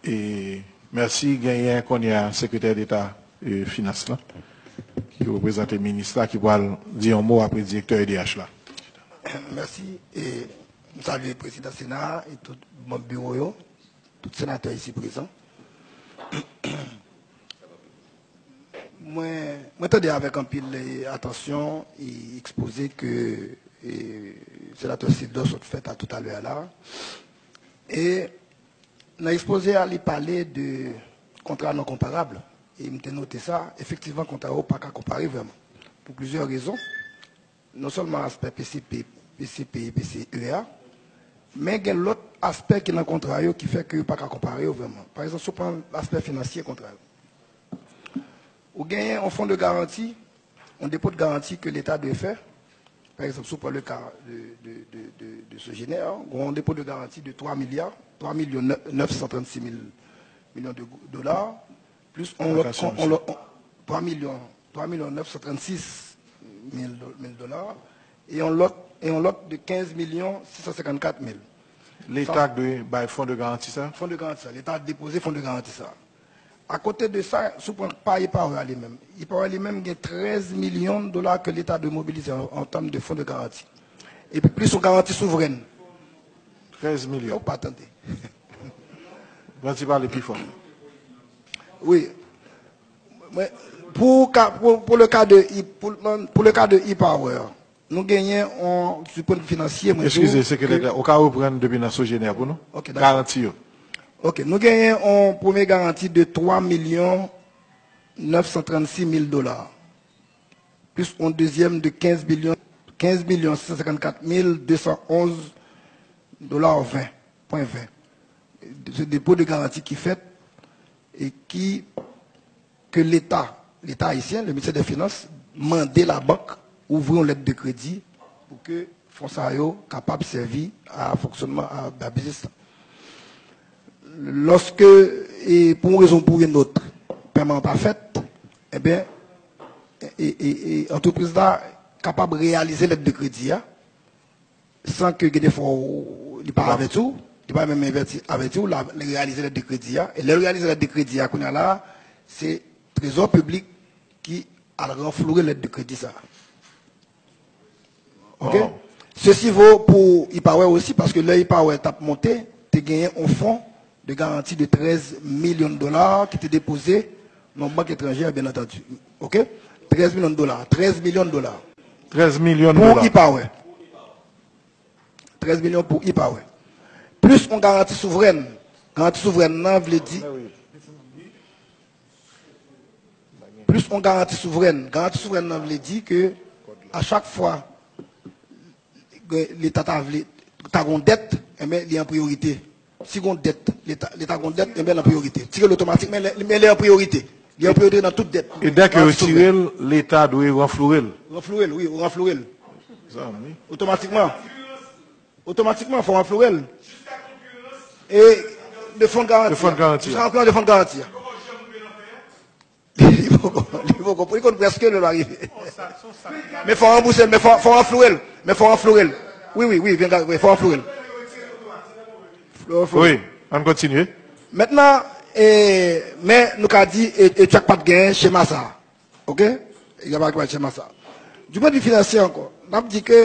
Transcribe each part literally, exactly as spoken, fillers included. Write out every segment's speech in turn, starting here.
E mèsi, genyen kounye a sekretè deta e finans lan ki reprezante minis la ki pral di yon mo apre direktè E D H la. Mèsi. E m salye prezidan Sena a e tout manm biwo yo, tout senatè isi prezan. Mwen, mwen tande avèk anpil e, atansyon e ekspoze ke e, senatè Sildor sot fè talè a la. E nan ekspoze a, li pale de kontra non konparab. E m te note sa, efektivman, kontra yo pa ka konpare vrèman. Pou plizyè rezon. Non sèlman aspè P C P, P C P e P C E a, men gen lòt aspè ki nan kontra yo ki fè ke yo pa ka konpare yo vrèman. Pa egzanp, si w pran aspè finansye kontra yo, ou genyen yon fon de garanti, yon depo de garanti ke Leta dwe fè. Pa egzanp, si w pran le ka de, de, de, de, de Sogener, gen yon depo de garanti de twa milya, twa milyon nèf san trannsis mil milyon de dola, plis yon lòt, yon lòt, twa milyon, twa milyon nèf san trannsis mil dola, e yon lòt, e yon lòt de kenz milyon sis san senkannkat mil. Leta k dwe bay fon de garanti sa? Fon de garanti sa. Leta depoze fon de garanti sa. Akote de sa, si w pran pa E-Power a li menm, E-Power li menm gen trèz milyon dola ke Leta dwe mobilize an, an tèm de fon de garanti. Epi plis yon garanti souvrèn. Trèz milyon. Ou pa tande. Mwen ti pale pi fò. Wi. Mwen, pou, ka, pou, pou le ka de, pou, pou le ka de E-Power, nou genyen yon, sou pwen finansye, mwen tou. Eskize, sekretè, ou ka reprann depi nan Sogener pou nou? Ok, dakò. Garanti yo. Ok, nou genyen yon premye garanti de twa milyon nèf san trannsis mil dola. Plis yon dezyèm de kenz milyon, kenz milyon sis san senkannkat mil de san onz dola ven, pwen ven. Se depo de garanti ki fèt e ki, ke Leta, Leta ayisyen, le Ministère des Finances, mande labank ouvri yon lèt de kredi pou ke fon sa yo kapab sèvi a fonksyònman a, a biznis la. Lòske, e, pou yon rezon ou pou yon lòt, pèman an pa fèt, enben, e, e, e, antrepriz la kapab reyalize lèt de kredi a, san ke gen de fwa li pa avèti w, li pa menm avèti, avèti w, la, li reyalize lèt de kredi a. E lè l reyalize lèt de kredi a, kounye a la, se trezò piblik ki al ranfloure lèt de kredi sa a. Ok? Ceci vaut pou E-Power osi, paske lè E-Power t ap monte, te genyen yon fon de garanti de trèz milyon dola ki te depoze nan yon bank etranjè, byen antandi. Ok? Trèz milyon dola. Trèz milyon dola. Trèz milyon dola. Pou E-Power. Trèz milyon pou E-Power. Plis yon garanti souvrèn. Garanti souvrèn nan vle di. Plis yon garanti souvrèn. Garanti souvrèn nan vle di ke a chak fwa Leta ta vle, ta gon dèt, enben, li an priyorite. Si gon dèt, Leta, Leta gon dèt, enben, l an priyorite. Tire l otomatik, men, men li an priyorite. Li an priyorite nan tout dèt. E dèk yo retire l, Leta dwe ranfloure l. Ranfloure l, wi, ou ranfloure l. Otomatikman. Otomatikman, fò w ranfloure l. E de fon garanti. De fon garanti. Jiska ranfloure de fon garanti. Li poko, li poko, li konn prèske lè l rive. Men fò w ranbouse l, men fò, fò w ranfloure l. Men fò w ranfloure l. Wi, wi, wi, vin gade, wi, fò w ranfloure l. Flo, flo. Wi, ann kontinye. Mentnan, e, men nou ka di, e, e Chuck pa t gen chema sa a. Ok? Li pa t gen chema sa a. Du pwen de vi finansye ankò, n ap di ke,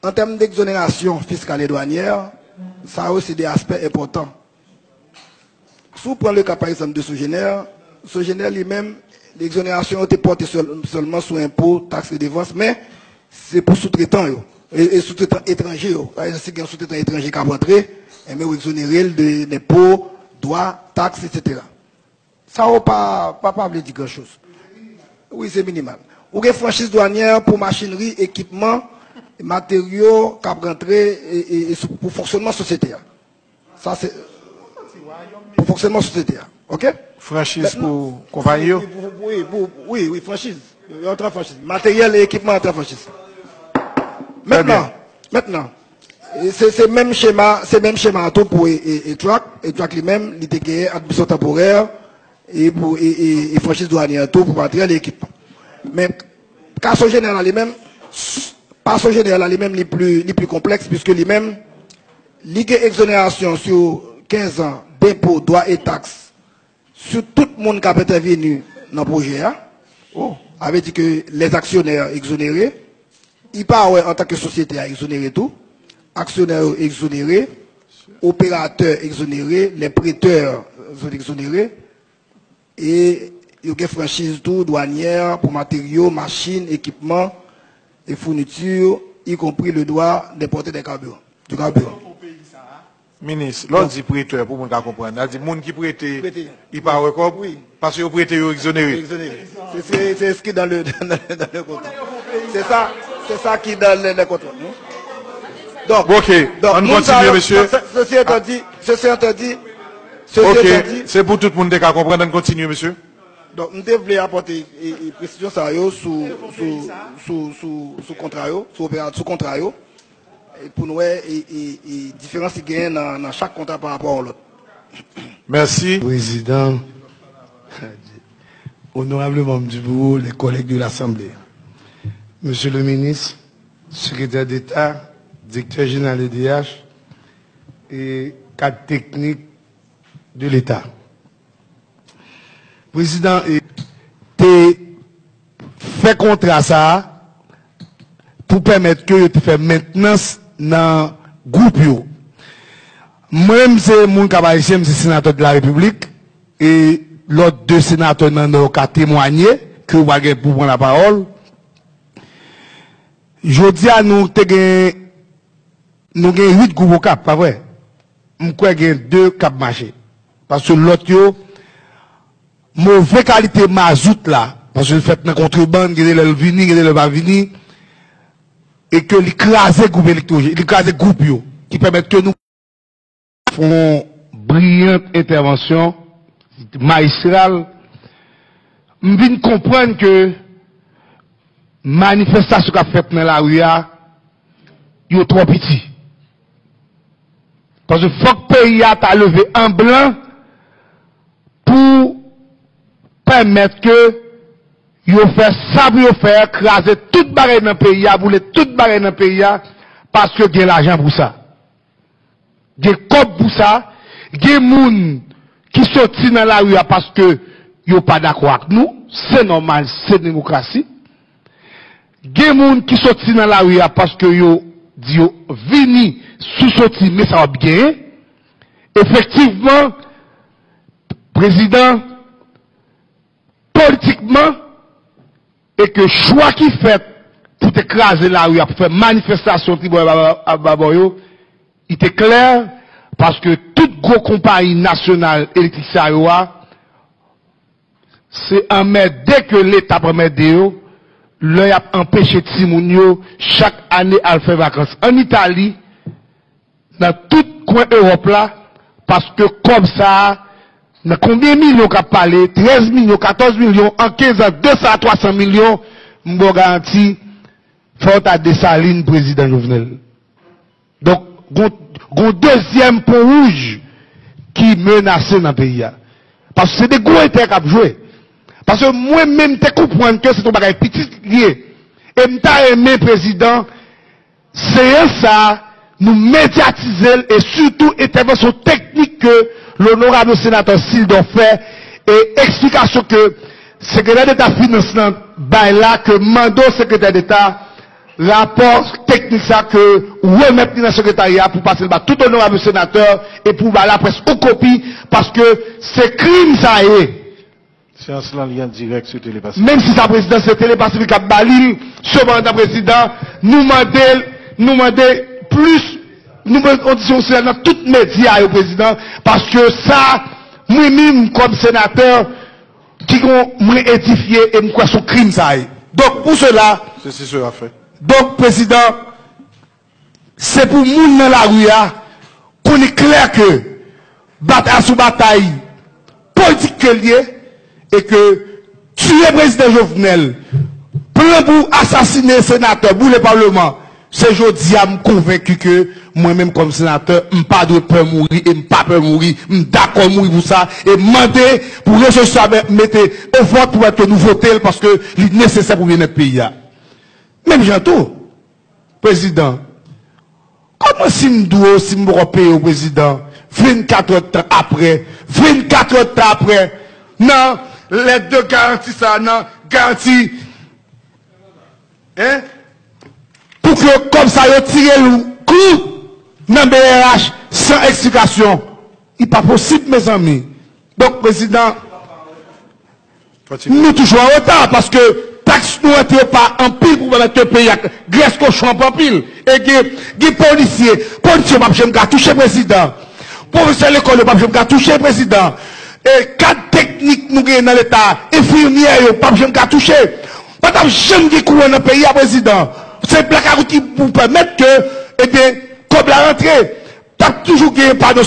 an tèm d'exonération fiscale et douanière, sa yo se de aspè enpòtan. Si w pran le ka, pa egzanp, de Sogener, Sogener li menm, egzonerasyon yo te pòte sèl, sèlman sou enpo, taks, redevans, men se pou soutretan yo, e, e soutretan etranje yo. Pa egzanp, si gen yon soutretan etranje k ap antre, enben, ou egzonere l de lenpo, dwa, taks, etsetera. Sa yo pa, pa, pa vle di gran choz. Wi, se minimal. Ou gen franchiz dwanyè pou machinri, ekipman, materyo k ap rantre e, e, e sou, pou fonksyònman sosyete a. Sa se pou fonksyònman sosyete a. Ok? Franchiz pou konpayi yo? Wi, wi, wi, franchiz. Yo antre an franchiz. Materyèl e ekipman antre an franchiz. Mentnan, mentnan, e se, se menm chema, se menm chema an tou pou e, e, e Truck. E Truck li menm, li te genyen admisyon tanporè e pou e, e, e franchiz dwanyè an tou pou materyèl e ekipman. Men ka Sogener la li menm, pa Sogener la li menm li pli, li pli konplèks, piske li menm, li gen egzonerasyon sou kenz an denpo, dwa e taks sou tout moun k ap entèvini nan pwojè a. Sa vle di ke lèzaksyonè egzonere, IPAWER antanke sosyete a egzonere tou, aksyonè yo egzonere, operatè egzonere, lè pretè, zòt egzonere, e yo gen franchiz tou, dwanyè, pou materyo, machin, ekipman e founiti, ikonpri le dwa d'enpòte dè kabiran, di kabiran. Minis, lè w di pretè, pou moun ka konprann, sa di moun ki prete IPAWER kòb, paske yo prete yo egzonere. Egzonere. Se se se ce qui dans le dans le dans le contrat. C'est ça, c'est ça qui dans le, le contrat. Non? Donc, Ok, donc ann moun sa kontinye, yo, mesye. ce- ce- ceci étant dit, ceci étant dit, ceci étant Ok, dit, se pou tout moun te ka konprann, ann kontinye, mesye. donc m te vle apòte e, e, presizyon sa yo sou sou sou sou sou kontra yo, sou opera sou kontra yo, e pou nou wè e, e, e, diferans ki genyen nan, nan chak kontra pa rapò a yon lòt. Mèsi. Président, honorables membres du bureau, les collègues de l'Assemblée, Monsieur le ministre, secrétaire d'État, directeur général E D H et cadre technique de l'État. Président, e, te fè kontra sa a pou pèmèt ke yo te fè mentnans nan gwoup yo. Mwen menm se moun Kap Ayisyen, m se senatè de la Repiblik, e lòt de senatè nan Nò ka temwanye ke yo pral gen pou pran lapawòl. Jodi a nou te gen nou gen uit gwoup Okap, pa vre? M kwè gen de k ap mache. Paske lòt yo, move kalite mazout la, paske l fèt nan kontrebann, gen de lè l vini, gen de lè l pa vini, e ke li kraze gwoup elektwojen, li kraze gwoup yo, ki pèmèt ke nou fè yon briyant entèvansyon mayistral. M vin konprann ke manifestasyon k ap fèt nan lari a, yo twò piti. Paske fòk peyi a ta leve an blan pou pèmèt ke yo fè sa pou yo fè, kraze tout bagay nan peyi a, boule tout bagay nan peyi a, paske gen lajan pou sa. Gen kòb pou sa, gen moun ki soti nan lari a paske yo pa dakò ak nou, se nòmal, se demokrasi. Gen moun ki soti nan lari a paske yo di yo vini sou soti, men sa w ap genyen. Efektivman, prezidan, politikman, e ke chwa ki fèt pou te kraze lari a, pou fè manifestasyon tribò a babò yo, li te klè, paske tout gwo konpayi nasyonal elektrik sa yo a, se anmède ke Leta ap anmède yo, lè y ap anpeche timoun yo chak ane al fè vakans ann Itali, nan tout kwen Ewòp la, paske kòb sa a, nan konbyen milyon k ap pale, trèz milyon, katòz milyon, an kenz an, de san a twa san milyon, m ba w garanti, fò w ta Desalin, prezidan Jovenel. Donk, gon, gon dezyèm pon wouj ki menase nan peyi a. Paske se de gwo entèrè k ap jwe. Paske mwen menm te konprann ke se t on bagay pitit li ye. E m ta renmen, prezidan, seyans sa a, nou medyatize l e sitou entèvansyon teknik ke lonorab senatè Sildor fè e eksplikasyon ke Sekretè Deta Finans lan bay la, ke m mande w, Sekretè Deta, rapò teknik sa ke ou remèt li nan sekretarya pou pase l ba tout onorab senatè e pou ba laprès yon kopi, paske se krim sa ye. Seyans lan li an dirèk sou Tele Pasifik. Menm si sa prezidan se Tele Pasifik k ap ba li l, sepandan prezidan, nou mande l, nou mande plis, nou mande kondisyon sou nan tout medya yo prezidan, paske sa, mwen menm kòm senatè, ki gon mwen edifye e m kwè se yon krim sa ye. Donk pou sela, Se si sera fè. Donk prezidan, se pou moun nan lari a konnen klè ke batay a se yon batay politik ke l ye e ke tiye prezidan Jovenel, plan pou asasinen senatè, boule palman, se jodi a m konvenki ke mwen menm kòm senatè, m pa dwe pè mouri e m pa pè mouri, m dakò mouri pou sa e m mande pou rezo sosyo a mete yon vòt pou mèt ke nou vote l paske li nesesè pou byennèt peyi a. Menm jan tou, prezidan, kòman si m dwe w, si m poko peye w, prezidan, Vennkat èdtan apre, vennkat èdtan apre, nan lèt de garanti sa, nan garanti, en, pou ke kòb sa yo tire l klou nan B R H san eksplikasyon. Li pa posib, mezanmi. Donk, prezidan, nou toujou an reta, paske taks nou rantre yo pa anpil pou pèmèt ke peyi a grès kochon an pa anpil. E gen, gen polisye, polisye yo p ap janm ka touche, prezidan. Pwofesè lekòl yo p ap janm ka touche, prezidan. E kad teknik nou genyen nan leta, enfimyè yo p ap janm ka touche. Pa t ap janm gen kouran nan peyi a, prezidan. Se blakawout ki pou pèmèt ke, ebyen, kòb la rantre. T ap toujou gen, padon,